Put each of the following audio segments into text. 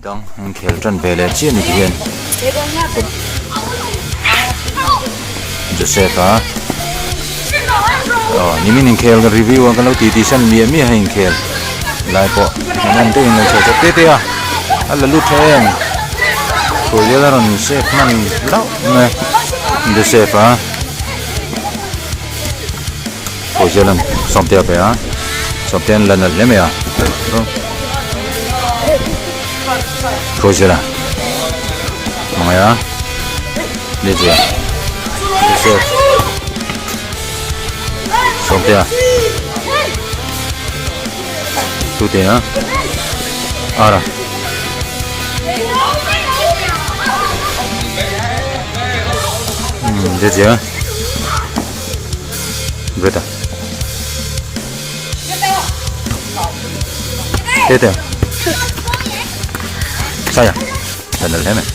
Dang an khel tan ve leh chiah ni ti hian Joseph a aw nimin inkhel ka review a kan lo titi san miah miah a inkhel lai pawh an en deuhin an chhuah chawp te te a a la lut tha em Hruaizel a rawn save hman hlauh mai Joseph a Hruaizel an sawmte a pe a sawmte an la nalh hle mai a Hruaizel a hmangaih a Lizia Joseph sawmte a tute a ara Lizia Breta Tete Saya Tanda hle mai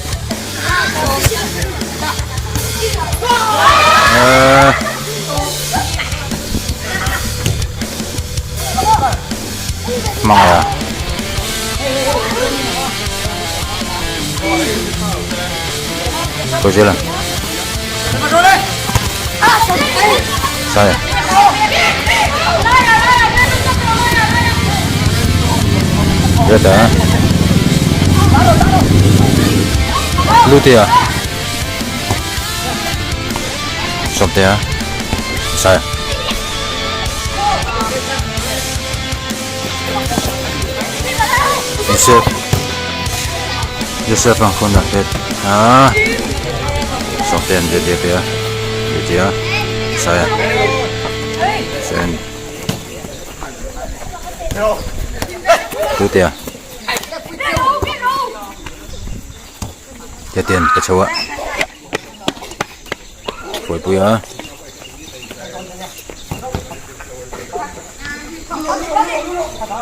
Hmangaih a Kawzela Saya Breta Lutea Sawmtea Saya Joseph Joseph ang phone dah pet ah Sawmtea an Jeje pe a Jeje a Saya Sen Lutea Tetea'n ka chho a Hruaipui a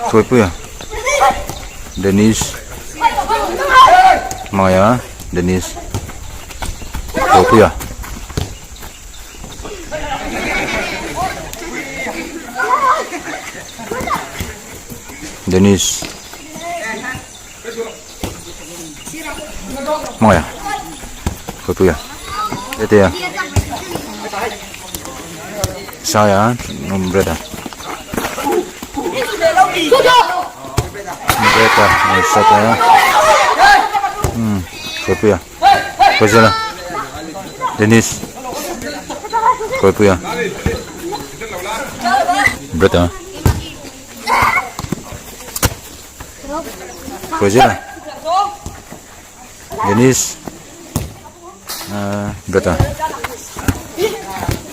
Hruaipui a Dennis Hmangaih a Dennis Hruaipui a. Dennis Hmangaih a Hruaipuia Tetea Saia Breta Breta Sata Hruaipuia Hruaizela Dennis Hruaipuia Breta Hruaizela Dennis ahh Breta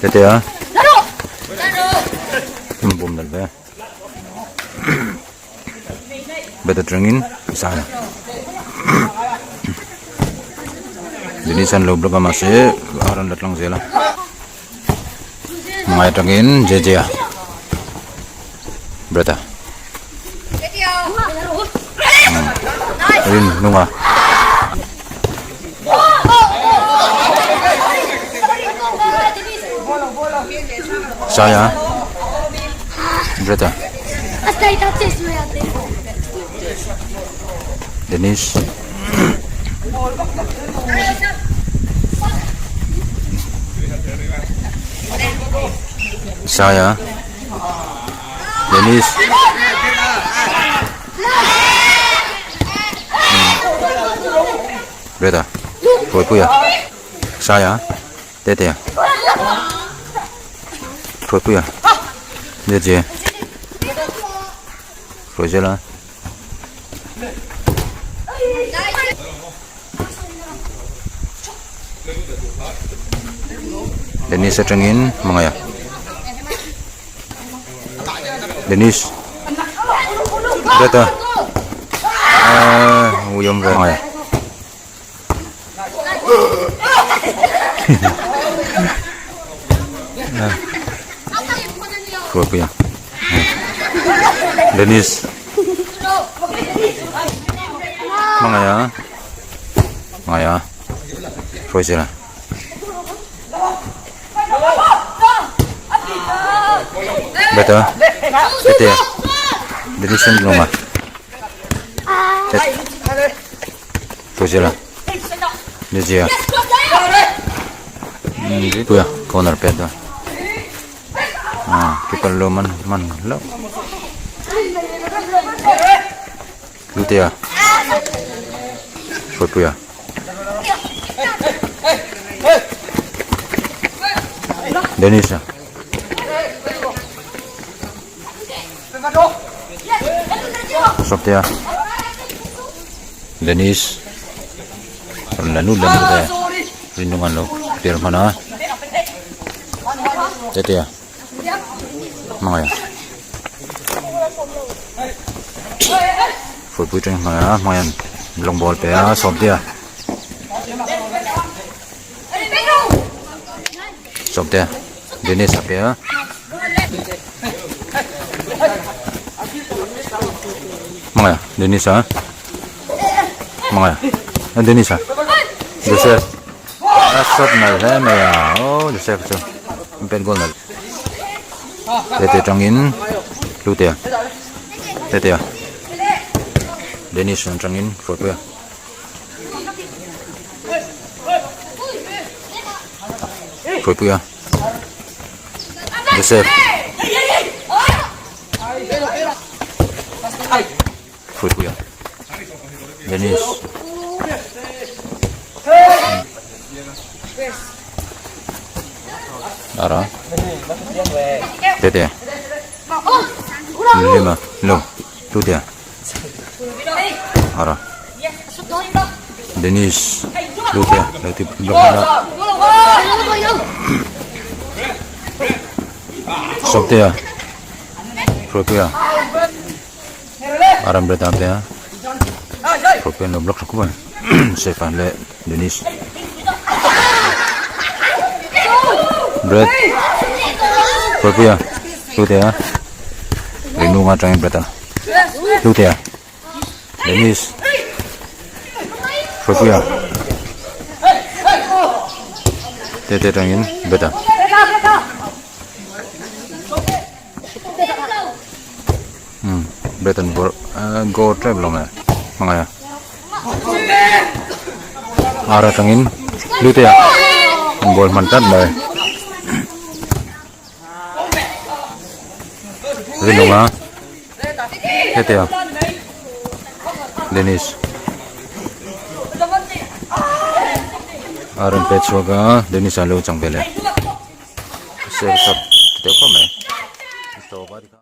Tetea bawm nalh ve Breta atangin Isana Dennis an lo block a mahse a rawn la tlang zel a. Hmangaih atangin JJ a Brett a rin hnung a Sai a Brett a Dennis Saia Dennis Breda Hruaipuia Saia Tetea Hruaipuia Jeje Hruaizela Dennis atangin hmangaih a Dennis Data ahh ui awm ve hmangaih a Hruaipuia Dennis Hmangaih a Hmangaih a Hruaizela Beta Tetea Dennis an lawm a. Hruaizela Jejea Puia corner pet a keeper lo man man hlauh Lutea Hruaipuia Dennis-a Sawptea Dennis rawn la lut la lut e rinung an lo tir hman a Tetea hmangaih Hruaipui tang hmangaih a hmangaih an lawng bawl pe a Sawmtea Sawmtea Dennis a pe a. Hmangaih a Dennis a hmangaih a Dennis a Joseph a shot nalh hle mai a aw Joseph chu an pet goal nalh tete tangin Hlutea Tetea Dennis an tangin Hruaipuia. Hruaipuia Joseph Hruaipuia Dennis Ara Tete Lima No Hlutea Ara Dennis Hlutea lo ti block hman a Sawmtea Hruaipuia Aram Breta te a Hruaipuia an lo block tha khawp a Sefa leh Dennis Brett Hruaipuia Hlutea Rinunga atangin Breta Hlutea Dennis Hruaipuia Tete atangin Bretta Umm Brett an vawrh goal tep lo mai hmangaih a Ar atangin Hlutea an ball hman tlat mai Rinawma Hetia Dennis a rawn pe chhuak a Dennis a lo chang ve leh save shot ti deuh khawp mai.